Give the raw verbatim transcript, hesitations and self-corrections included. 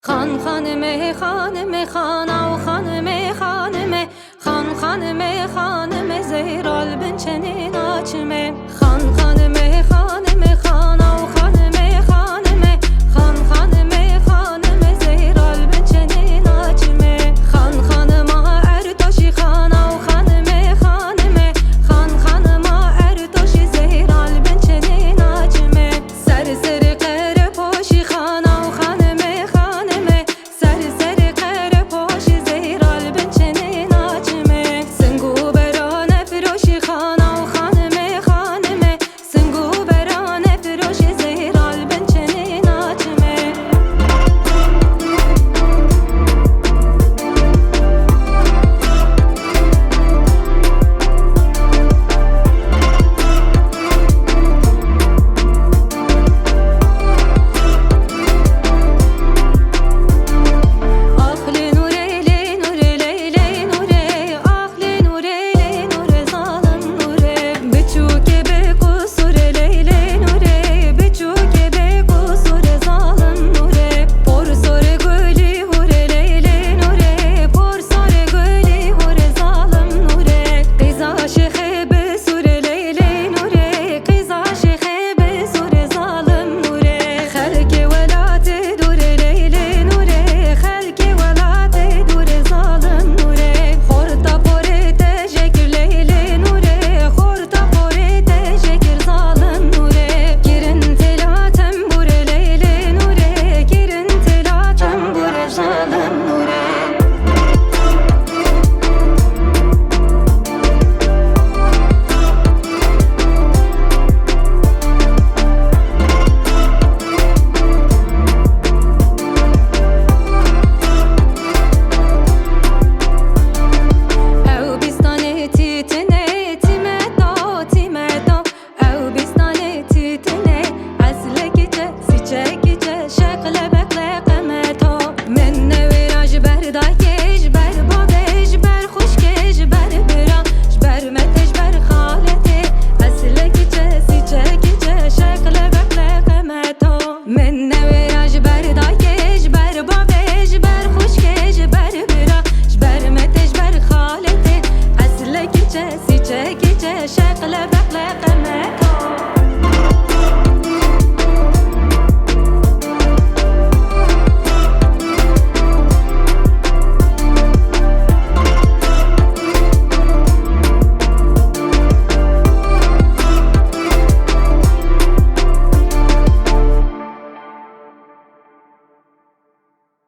Xan xanime, xanime, xana û xanime, xanime, xan xanime, xanime, Zehra li bin çenê naçime. Xan xanime, xanime, xana û xanime, xanime, xan xanime, xanime, Zehra li bin çenê naçime. Xan xanima Ertoşî, xana û xanime, xanime, xan xanima Ertoşî, Zehra li bin çenê naçime. Ser serê qerepoşî, xana û xanime, xanime, ser serê qerepoşî, Zehra li bin çenê naçime. Sing û bera nefiroşî, xana û xanime, xanime, sing û bera nefiroşî, Zehra li bin çenê naçime. Ax lê nûrê, lê nûrê, lê, lê nûrê, ax lê nûrê, lê nûrê, zalim nûrê. Biçûkê bê qusûrê, lê, lê nûrê, biçûkê bê qusûrê, zalim nûrê. Por sorê gulî hûrê, lê, lê nûrê, por sorê gulî hûrê, zalim nûrê. Qîza şêxê bi sûrê, lê, lê nûrê, qîza şêxê bi sûrê, zalim nûrê. Xelkê welatê dûrê, lê, lê nûrê, xelkê welatê dûrê, zalim nûrê. Xorta porê te jê kir, lê, lê nûrê, xorta porê te jê kir, zalim nûrê. Kirin têla tembûrê, lê, lê nûrê, kirin têla tembûrê, zalim nûrê. Ew bîstanê tîtine, tîmeta, tîmeta. Ew bîstanê tîtine, eslekî çe, sîçekî çe, şeqle beqle qemeto. Min newêra ji ber dayikê, ji ber bavê, ji ber xwişkê, ji ber bira, ji ber metê, ji ber xaletê. Eslekî çe, sîçekî çe, şeqle beqle qemeto. Min